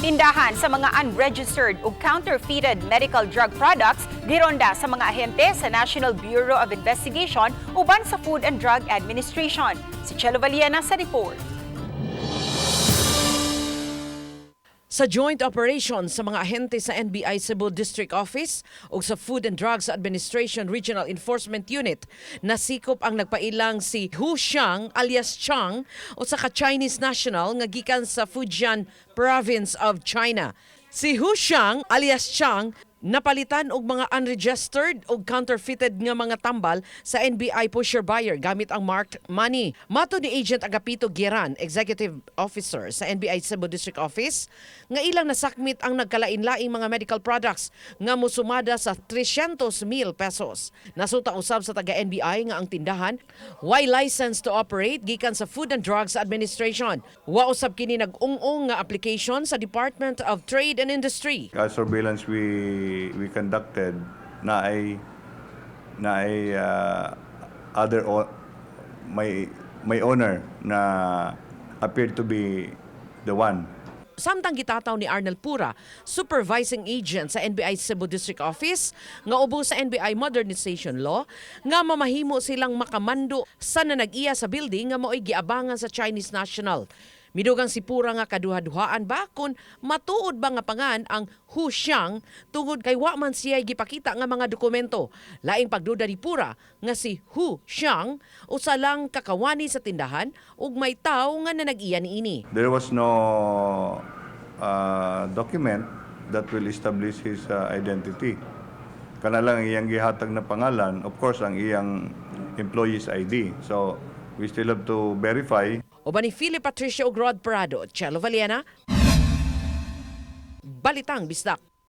Tindahan sa mga unregistered ug counterfeited medical drug products gironda sa mga ahente sa National Bureau of Investigation uban sa Food and Drug Administration. Si Chelo Valiena sa report. Sa joint operation sa mga ahente sa NBI Cebu District Office ug sa Food and Drugs Administration Regional Enforcement Unit, nasikop ang nagpailang si Hu Xiang alias Chang, usa ka Chinese national nga gikan sa Fujian Province of China. Si Hu Xiang alias Chang napalitan og mga unregistered og counterfeited nga mga tambal sa NBI pusher buyer gamit ang marked money. Matod ni Agent Agapito Giran, Executive Officer sa NBI Cebu District Office, nga ilang nasakmit ang nagkalain-laing mga medical products nga mosumada sa 300 mil pesos. Nasuta usab sa taga NBI nga ang tindahan way license to operate gikan sa Food and Drugs Administration. Wa usab kini nag-ung-ung nga application sa Department of Trade and Industry. Surveillance we conducted na ay other may owner na appeared to be the one. Samtang gitataw ni Arnel Pura, supervising agent sa NBI Cebu District Office, nga ubo sa NBI Modernization Law, nga mamahimo silang makamando sa nanag-iya sa building nga mao'y giabangan sa Chinese national. Midugang si Pura nga kaduha-duhaan ba kung matuod ba nga pangan ang Hu Xiang tungod kay wa man siya gipakita nga mga dokumento. Laing pagduda ni Pura nga si Hu Xiang usa lang kakawani sa tindahan ug may tawo nga nanag-iya niini. There was no document that will establish his identity. Kana lang iyang gihatag na pangalan, of course, ang iyang employee's ID. So we still have to verify. Uban ni Philip Patricio ug Rod Parado, Chelo Valiena, Balitang Bisdak.